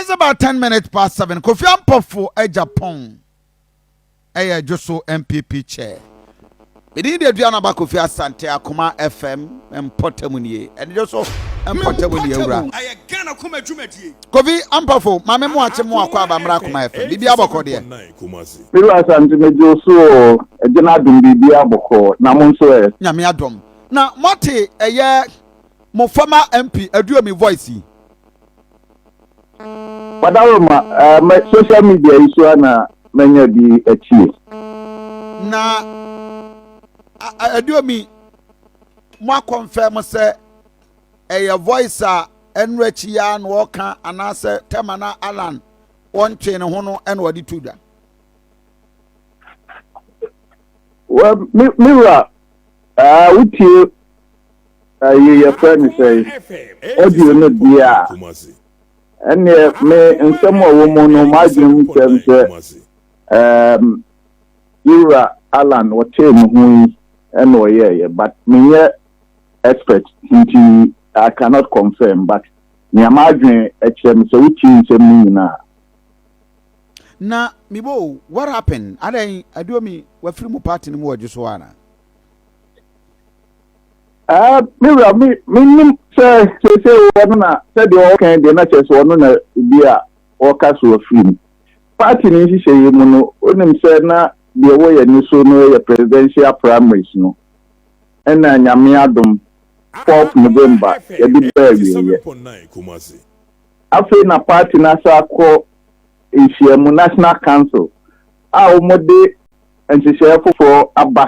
It's about 7:10. Kofi Ampofo Agyapong ɛyɛ Dwoso NPP chair. Medin de Aduanaba Kofi Asante. Akoma FM mpɔtam nie. Ɛne Dwoso mpɔtam nie wura. Kofi Ampofo, maame mu akye mu akɔ abamra Akoma FM. Bibi abɔkɔ deɛ? Miru Asante, megye wo so o. Ɛgye adom, biribi abɔkɔ na mo nso ɛ? Nyame adom. Na moate ɛyɛ mo former MP Aduomi voice yi? Padaroma, social media yi so ana manya bi akyie. Na Aduomi, mo akɔnfɛm sɛ ɛyɛ voice a ɛnu akyi ya na ɔka, anaasɛ tɛma na Alan wɔntwe ne ho no ɛna ɔde to dwa? Well, me wura, wotie ɛyi yɛfrɛ no sɛ audio no deɛ a, ɛneɛ me nsɛm a ɛwɔ mu no, m'adwene mu kyerɛ sɛ yɛwura Alan wɔtee ne ho yi ɛna ɔyɛɛyɛ, but menyɛ expert nti I cannot confirm, but nea m'adwene kyerɛ me sɛ wotie nsɛm no nyinaa. Na mibo, what happened? Adan Aduomi wafiri mu party no mu wɔ Dwoso ana? Me wura, me menim sɛ seesei wɔno na sɛdeɛ ɔka deɛ na kyerɛ sɛ ɔno na bi a ɔka so afiri mu. Party no nhyehyɛeɛ mu no, onim sɛ na deɛ wɔyɛ ni so no yɛ presidential primaries no, ɛna Nyame adom 4th November yɛde baa awieeɛ. Afei na party no asa akɔ nhyiamu, National Council, a wɔde nhyehyɛeɛ foforɔ aba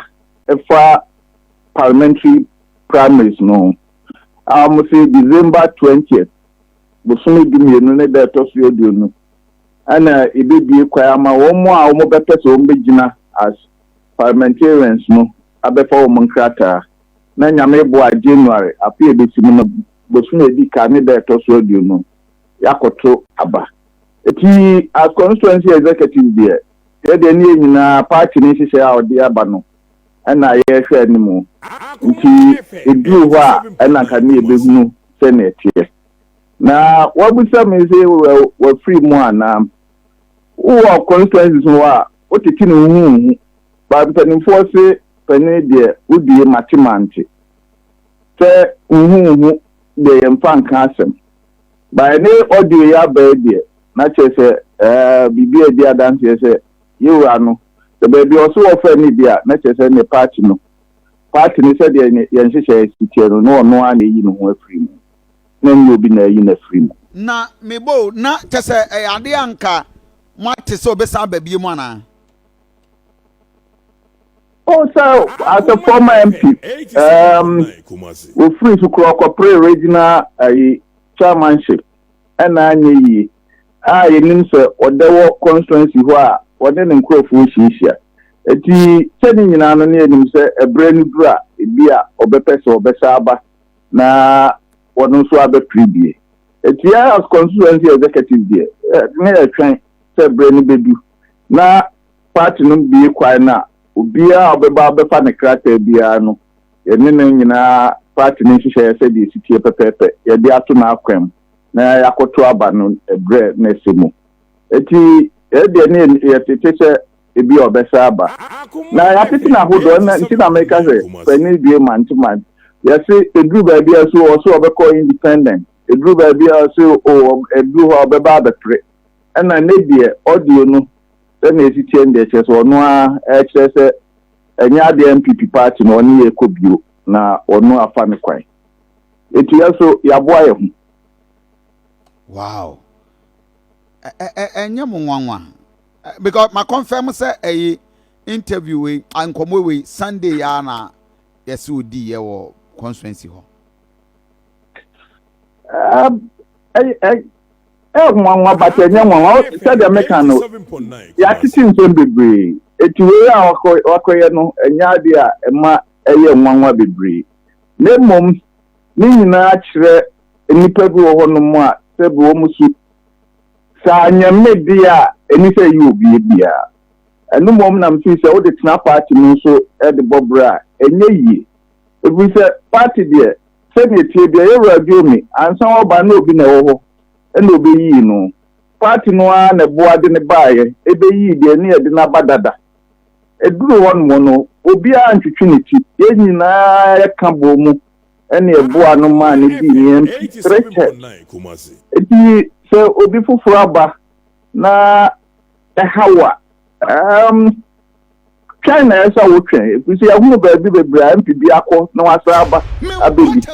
ɛfa parliamentary primaries no a wɔn sɛ December 20th, bosome 12 ne da ɛtɔ so 20, ɛna ebebie kwan ama wɔn a wɔn bɛpɛ sɛ wɔn bɛgyina as parliamentarians no abɛfa wɔn nkrataa. Na Nyame boa, January afe ebesi mu no, bosome edi ka ne da ɛtɔ so 20, yakɔto aba. Eti as constituency executive deɛ, yɛdeɛ ne yɛ nyinaa party ne nhyehyɛ a ɔde aba no ɛna yɛrehwɛ anim. Nti eduru hɔ a, ɛna nka ne yɛbɛhunu sɛnea ɛteɛ. Na wabusa mi sɛ wafiri mu anaa? Wowɔ constituencies hɔ a wotete ne huhuhu ba, mpanimfoɔ se panin deɛ wodue mate sɛ nhuhu deɛ, yɛmfa nka asɛm. Ba ne audio yi aba yi deɛ, na kyerɛ sɛ biribi a ɛdi adanseɛ sɛ yɛwura no sɛ baabi a ɔso wɔfɛ ne bi a, na kyerɛ sɛ ne party no sɛdeɛ yɛn nhyehyɛ si teɛ no, na ɔno ara na eyi ne ho afiri mu, na nyɛ obi na ayi no afiri mu. Na mebo, na kyɛ sɛ ɛyɛ adeɛ anka moate sɛ obɛsan aba bie mu anaa? Oh, sɛ as a former MP, ofiri so kura ɔkɔpere regional ayi chairmanship ɛna anyɛ yie a, yɛnim sɛ ɔdɛ wɔ constituency hɔ a wɔne ne nkurɔfoɔ hyiahyia. Eti sɛne nyinaa no, ne yɛnim sɛ ɛberɛ no duru a, ebi a ɔbɛpɛ sɛ ɔbɛsa aba na wɔno nso abɛpere bie. Eti yɛ as constituency executive deɛ, ne yɛtwɛn sɛ ɛberɛ no bɛdu na party no bie kwan no a, obiara a ɔbɛba abɛfa ne krataa biara no, yɛne no nyinaa party no nhyehyɛeɛ sɛdeɛ esi tie pɛpɛɛpɛ yɛde ato n'akwan mu na yɛakɔto aba no ɛberɛ na ɛsɛ mu. Eti yɛdeɛ ne yɛtete sɛ ebi a ɔbɛsa aba na yɛatete n'ahodoɔ na nti na meka sɛ panin due mante mante. Yɛse eduru baabi a so ɔso ɔbɛkɔ independent, eduru baabi a ɔso o eduru hɔ a ɔbɛba abɛpere. Ɛna ne deɛ audio no sɛnea esi tie no deɛ, kyerɛ sɛ ɔno ara ɛkyerɛ sɛ ɛnyɛ adeɛ NPP party na ɔne yɛ kɔ bio na ɔno afa ne kwan. Eti yɛ so yɛaboa yɛ ho. Wow, ɛnyɛ mo nwanwa? Because ma confirm sɛ ɛyi interview wei, nkɔmɔ wei, Sunday ya na yɛsɛ odi yɛ wɔ constituency hɔ. Ɛ nwanwa, but ɛnyɛ nwanwa. Sɛdeɛ meka no, yɛatete nsɛm bebree. Eti wei a wakɔyɛ no, ɛnyɛ adeɛ a ɛma ɛyɛ nwanwa bebree, na mmom ne nyinaa kyerɛ nnipa bi wɔ hɔnom a sɛbi wɔn so saa nyame deɛ a ɛni sɛ ɛyɛ obi biara. Ɛno mmom nam fi sɛ wode tena party no nso de bɔ berɛ a ɛnyɛ yie, ɛfiri sɛ party deɛ, sɛdeɛ tie deɛ yɛwura Dwomi ansa wɔba na obi na ɛwɔ hɔ ɛna obɛyii no. Party no ara na ɛboa de no baeɛ, ɛbɛyii deɛ ne yɛde no aba dada. Ɛduruu hɔnom no, obiara antwetwe ne ti, yɛn nyinaa yɛka bɔɔ mu na yɛboaa no maa no dii ne MP 3 terms. Enti sɛ obi foforɔ aba na ɛha wo a, um, twɛn na ɛsɛ sɛ wotwɛn, ɛfiri sɛ yɛahunu baabi bebree a MP bi akɔ na wasan aba abɛdi.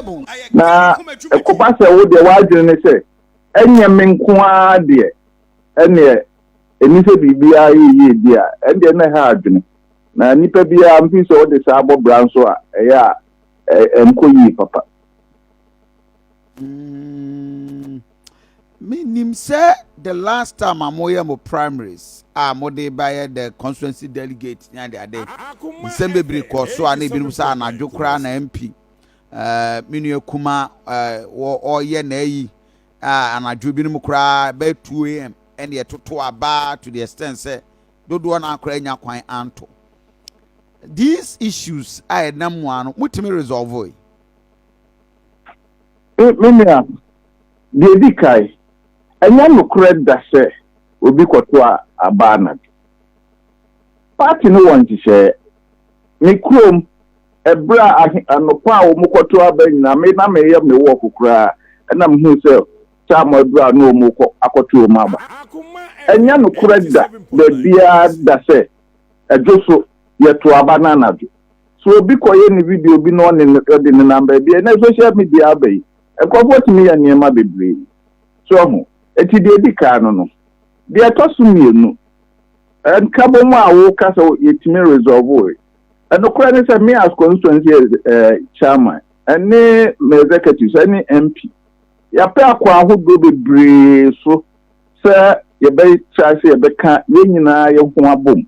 Na ɛkɔba sɛ wo deɛ w'adwene ne sɛ ɛnyɛ me nko ara deɛ ɛneɛ ɛni sɛ biribiara yɛ yie di a, ɛndeɛ na ɛha adwene. Na nipa biara mfi sɛ wode saa bɔ bra nso a, ɛyɛ a ɛnkɔ yie papa. Menim sɛ the last time a moyɛ mo primaries a mode bayɛ the constituency delegate ne ade ade, nsɛm bebree kɔɔ so a na ebinom sɛ anadwo koraa na MP me nua kuma wɔ ɔyɛ n'ayi a anadwo binom koraa bɛyɛ 2 a.m. ɛne ɛtoto aba to the extent sɛ dodoɔ no akora anya kwan anto. These issues a ɛnam mu ano mutumi resolve yi? Me nua, deɛ ɛdi kae, ɛnyɛ nokorɛ da sɛ obi kɔto a aba anadwo. Party no wɔ nhyehyɛeɛ. Me kurom, ɛberɛ a ahe anɔpa a wɔn kɔto aba nyinaa, me na meyɛ me work koraa, ɛna mehuu sɛ time aduru a na wɔn kɔ akɔto wɔn aba. Ɛnyɛ nokorɛ da baabiara da sɛ ɛdwo so yɛto aba no anadwo. So obi kɔyɛ ne video bi na ɔne ɔde nenam baabi a, ɛnɛ social media aba yi, nkurɔfoɔ tumi yɛ nneɛma bebree. So ɔho, eti deɛ edi kan no, deɛ ɛtɔ so mmienu, nkabom a woka sɛ yɛtumi resolve yi, ɛnokorɛ ne sɛ me as constituency chairman ɛne me executives ɛne MP, yɛapɛ akwan ahodoɔ bebree so sɛ yɛbɛkyerɛ sɛ yɛbɛka yɛn nyinaa yɛn ho abom.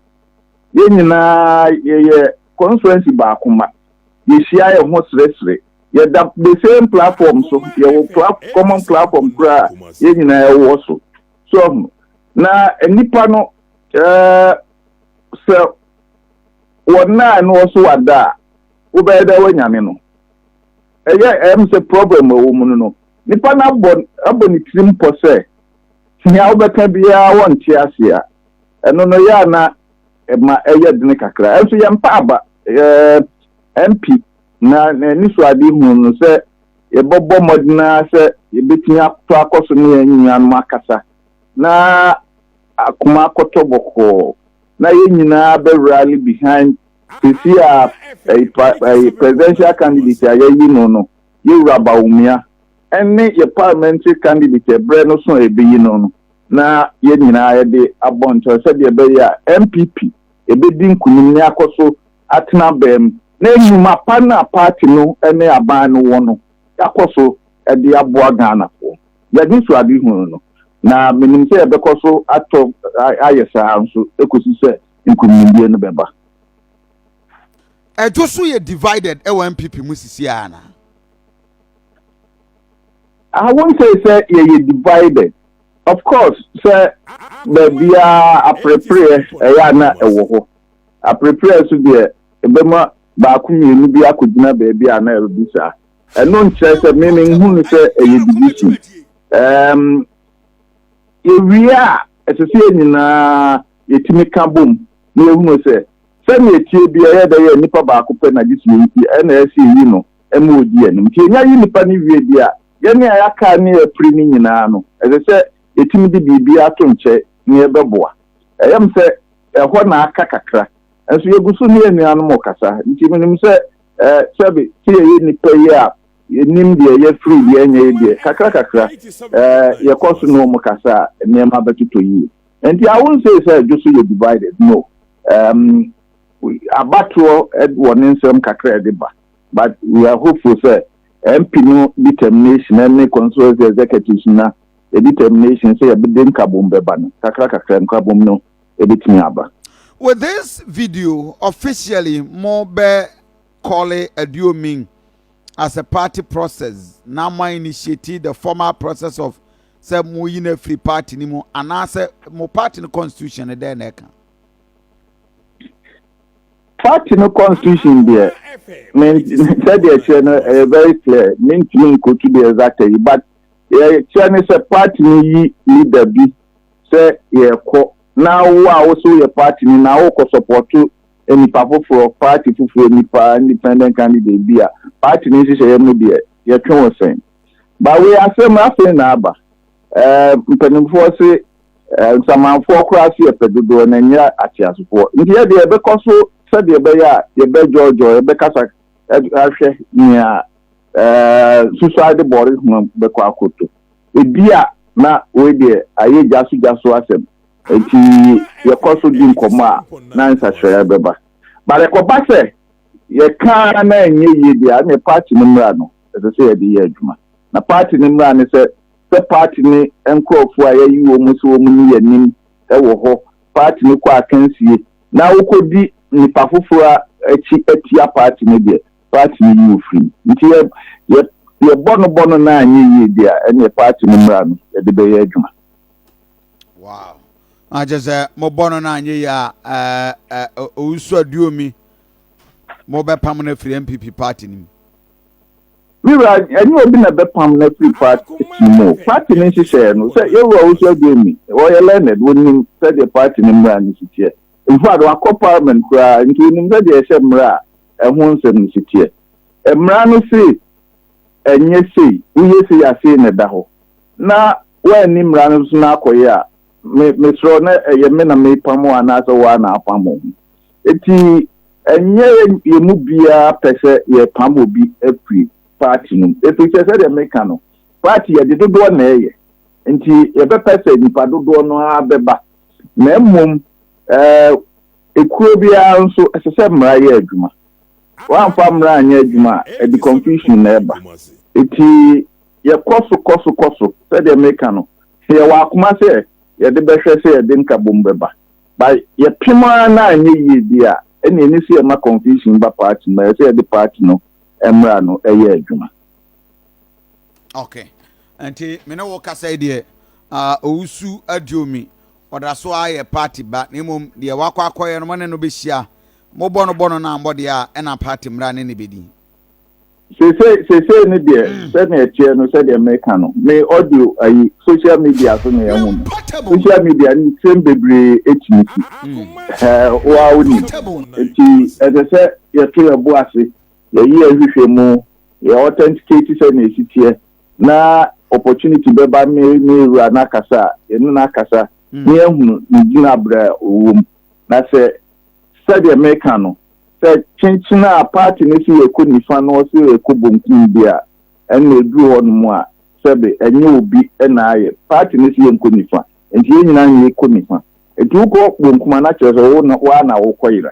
Yɛn nyinaa yɛyɛ constituency baako ma yɛhyia yɛn ho seresere, yɛda the same platform so, yɛwɔ common platform koraa yɛn nyinaa yɛwɔ so. So ɔho na nipa no sɛ wɔn a no ɔso wada a, wobɛyɛ dɛ wɔanyane no. Ɛyɛ sɛ problem a ɛwɔ mu no, nipa no abɔ ne tirim pɔ sɛ nea wobɛka biara wɔnte ase a, ɛno no yɛ ana ɛma ɛyɛ dene kakra. Ɛnso yɛmpa aba MP na n'ani so ade hu no sɛ yɛbɛbɔ mmɔden ara sɛ yɛbɛtumi ato akɔ so ne yɛn nuanom akasa na akoma akɔtɔ bɔkɔɔ na yɛn nyinaa bɛ rally behind sisi a ɛyi presidential candidate a yɛyi no, yɛwura Bawumia, ɛne yɛ parliamentary candidate ɛbrɛ no so a yɛbɛyi no, na yɛn nyinaa yɛde abɔ nkyɛn sɛdeɛ ɛbɛyɛ a NPP ebɛdi nkunim ne akɔ so atena bɛn na enyuma pa na party no ne aban no wɔ no akɔ so ɛde aboa Ghanafoɔ. Yɛde so ade hunu no na menim sɛ yɛbɛkɔ so atɔ ayɛ saa nso ekosi sɛ nkunimdie no bɛba. Ɛdwo so yɛ divided ɛwɔ NPP mu sisi ana? I won't say sɛ yɛyɛ divided. Of course, sɛ baabiara aperepereɛ ɛyɛ a na ɛwɔ hɔ. Aperepereɛ so deɛ, ɛbɛma baako mmienu bi akɔgyina baabi a na ɛbi saa. Ɛno nkyerɛ sɛ me menhu no sɛ ɛyɛ division. Yɛwie a, ɛsɛ sɛ yɛn nyinaa yɛtumi ka bom na yɛhunu sɛ sɛnea etie bi ɛyɛ dɛ yɛ nipa baako pɛ na gye sɛ yɛyi ɛna ɛsɛ yɛyi no ɛma odi anim. Nti yɛnya yi nipa no wie deɛ a, yɛne a yɛaka ne yɛpere no nyinaa no, ɛsɛ sɛ yɛtumi de biribi ato nkyɛn na yɛbɛboa. Ɛyɛ m sɛ ɛhɔ na aka kakra nso yɛgu so ne yɛn nuanom kasa, nti menim sɛ sɛbi sɛ yɛyɛ nipa yi a yɛnim deɛ yɛfiri deɛ ɛnyɛ yi deɛ, kakra kakra yɛkɔ so ne wɔn kasa a, nneɛma bɛtotɔ yie. Nti I won't say sɛ ɛdwo so yɛ divided, no. Abatoɔ wɔ ne nsɛm kakra ɛde ba, but we are hopeful sɛ MP no determination ne constituency executives na determination sɛ yɛbɛde nkabom bɛba no, kakra kakra nkabom no ebɛtumi aba. With this video, officially mo bɛ call Aduomin as a party process na mo initiate the formal process of sɛ mo yi na free party ni mu anaasɛ mo party no constitution no dɛn na ɛka? Party no constitution deɛ, me sɛdeɛ kyerɛ no, ɛyɛ very clear. Mentumi nkotu the exact yi, but yɛkyerɛ ne sɛ party no yi leader bi. Sɛ yɛkɔ na wo a wo so yɛ party ni na wokɔ support nipa foforɔ, party foforɔ nipa, independent candidate bi a, party no nhyehyɛeɛ mu deɛ, yɛtwe wo sɛn. Ba wei asɛm afei na aba. Mpanimfoɔ se nsamanfoɔ koraa se yɛpɛ dodoɔ na nyɛ ateasefoɔ, nti yɛdeɛ yɛbɛkɔ so sɛdeɛ ɛbɛyɛ a yɛbɛdwɔdwɔ, yɛbɛkasa ahwɛ nea susuade bɔre ho bɛkɔ akoto ebi a na wei deɛ ayɛ gya so gya so asɛm. Nti yɛkɔ so di nkɔmɔ a, na nsahyerɛ bɛba. But ɛkɔba sɛ yɛka na ɛnyɛ yie deɛ a, ne party no mmra no ɛsɛ sɛ yɛde yɛ adwuma. Na party no mmra ne sɛ party ne nkurɔfoɔ a yɛyi wɔn mu sɛ wɔn ni yɛn nim ɛwɔ hɔ, party no kɔ akansie na wokɔdi nipa foforɔ akyi atia party no deɛ, party no yi ofiri. Nti yɛ yɛ yɛbɔ no bɔ no na anyɛ yie deɛ a, ɛne party no mmra no yɛde bɛyɛ adwuma. Wow, akyɛ sɛ mobɔ no no anyɛ yie a, ɛɛ Owusu Aduomi, mobɛpam no afiri NPP party no mu? Wura, ɛnyɛ obi na bɛpam no afiri party mu o. Party no nhyehyɛeɛ no sɛ yɛwura Owusu Aduomi, wɔyɛ learned, wɔnim sɛdeɛ party no mmra no si teɛ. In fact, wakɔ parliament koraa, nti onim sɛdeɛ ɛhyɛ mmara a ɛho nsɛm no si teɛ. Mmara no se ɛnyɛ sei, woyɛ sei asei na ɛda hɔ na woanni mmara no so na akɔyɛ a, me mesrɛ na ɛyɛ me na mepam wo anaasɛ woa na apam wo ho. Eti ɛnyɛ yɛ mu biara pɛ sɛ yɛpam obi afiri party no mu, ɛfiri sɛ sɛdeɛ meka no, party yɛde dodoɔ na ɛyɛ, nti yɛbɛpɛ sɛ nipa dodoɔ no ara bɛba. Na mmom ekuo biara nso ɛsɛ sɛ mmara yɛ adwuma. Wɔamfa mmara anyɛ adwuma a, ɛde confusion na ɛba. Eti yɛkɔ so kɔ so kɔ so, sɛdeɛ meka no, yɛwɔ akoma sɛ yɛde bɛhwɛ sɛ yɛde nkabom bɛba ba. Yɛpem ara na anyɛ yie bi a, ɛna ɛni sɛ yɛma confusion ba party mu, ɛyɛ sɛ yɛde party no mmara no ɛyɛ adwuma. Okay, nti me ne wo kasa yi deɛ, Owusu Aduomi ɔda so ayɛ party ba, na mmom deɛ wakɔ akɔyɛ no, mo ne no bɛhyia, mobɔ no bɔ no na ambɔ deɛ a, ɛna party mmara ne ne bɛdi. Sese ne deɛ, sɛdeɛ ɛteɛ no, sɛdeɛ meka no, me audio ayi social media so na ɛho no, social media ne nsɛm bebree etumi si waa wonim. Nti ɛsɛ sɛ yɛto yɛ bo ase, yɛyi yɛhwehwɛ mu, yɛ authenticate sɛ na esi teɛ, na opportunity bɛba me wura n'akasa a, yɛne n'akasa na yɛhunu ne gyina abere a ɔwɔ mu. Na sɛ sɛdeɛ meka no, sɛ kyenkyen a party no si yɛkɔ nifa na ɔsi yɛkɔ bonkum bi a, ɛna eduru hɔ nom a, sɛbe, ɛnyɛ obi ɛna ayɛ. Party no si yɛnkɔ nifa, nti yɛn nyinaa na yɛkɔ nifa. Nti wokɔ bonkum a, na kyerɛ sɛ wo na waa na wokɔ yera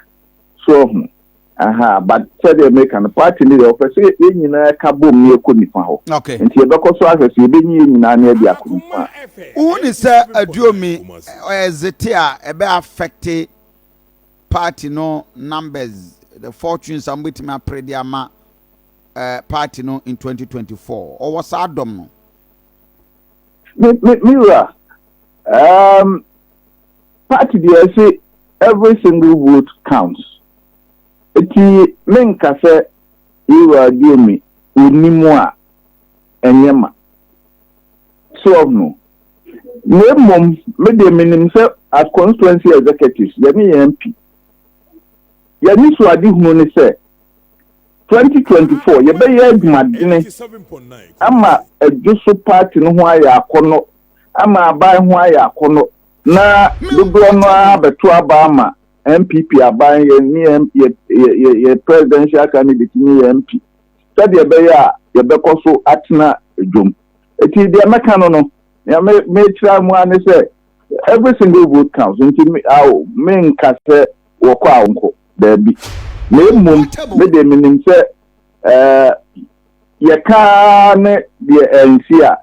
so ɔho aha. But sɛdeɛ meka no, party no deɛ, ɔpɛ sɛ yɛn nyinaa ka bom na yɛkɔ nifa hɔ. Nti yɛbɛkɔ so ahwɛ sɛ yɛbɛnyi yɛn nyinaa na yɛde akɔ nifa. Wohu ne sɛ Aduomi ɛzete a, ɛbɛ affect party no numbers, the fortunes a mobɛtumi apere de ama party no in 2024? Ɔwɔ saa dɔm no? Me wura, party deɛ, ɛsɛ every single vote counts. Eti menka sɛ yɛwura Aduomi onim a ɛnyɛ ma so no, na mmom me deɛ, menim sɛ as constituency executives, yɛne yɛn MP, yɛne so ade hunu ne sɛ 2024 yɛbɛyɛ adwumadene ama Adwo party no ho ayɛ akɔnɔ, ama aban ho ayɛ akɔnɔ, na dodoɔ no ara bɛto aba ama NPP aban, yɛ ne yɛ presidential candidate ne yɛ MP, sɛdeɛ ɛbɛyɛ a yɛbɛkɔ so atena dwom. Eti deɛ mɛka no, nea me mekyerɛ mu ara ne sɛ every single vote counts. Nti me awo menka sɛ wɔkɔ a wɔnkɔ daabi, na emom me deɛ, menim sɛ yɛka ne deɛ ɛnsi a,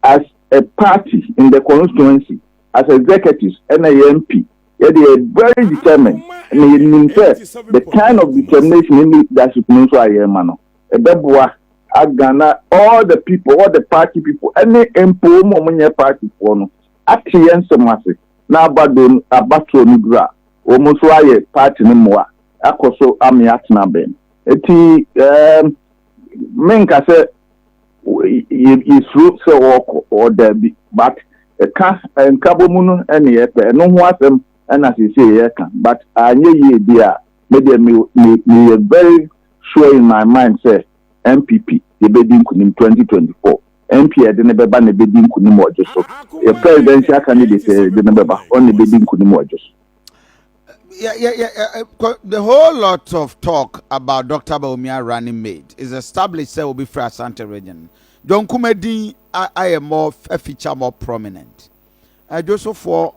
as a party in the constituency, as executives ɛna yɛ MP, yɛde yɛ very determined, na yɛnim sɛ the kind of determination in leadership no nso a yɛrema no ɛbɛboa agana all the people, all the party people, ɛne mpo wɔn a wɔnyɛ party foɔ no ate yɛn nsɛm ase, na abado abatoɔ no duru a, wɔn nso ayɛ party no mmoa akɔ so ame atena bɛn. Eti menka sɛ yɛsuro sɛ wɔrekɔ ɔda bi, but Ɛka nkabɔmu no ɛne yɛpɛ, ɛno ho asɛm ɛna seesei yɛka, but anyɛ yie bi a, me deɛ me meyɛ very sure in my mind sɛ NPP yɛbɛdi nkunim 2024. MP yɛde ne bɛba na ɛbɛdi nkunim wɔ Dwoso. Yɛ presidential candidate yɛde ne bɛba, ɔno na ɛbɛdi nkunim wɔ Dwoso. Yeah. The whole lot of talk about Dr. Bawumia running mate is established sɛ obi firi Asante Region. John Kumah din ayɛ more a feature more prominent. Dwosofoɔ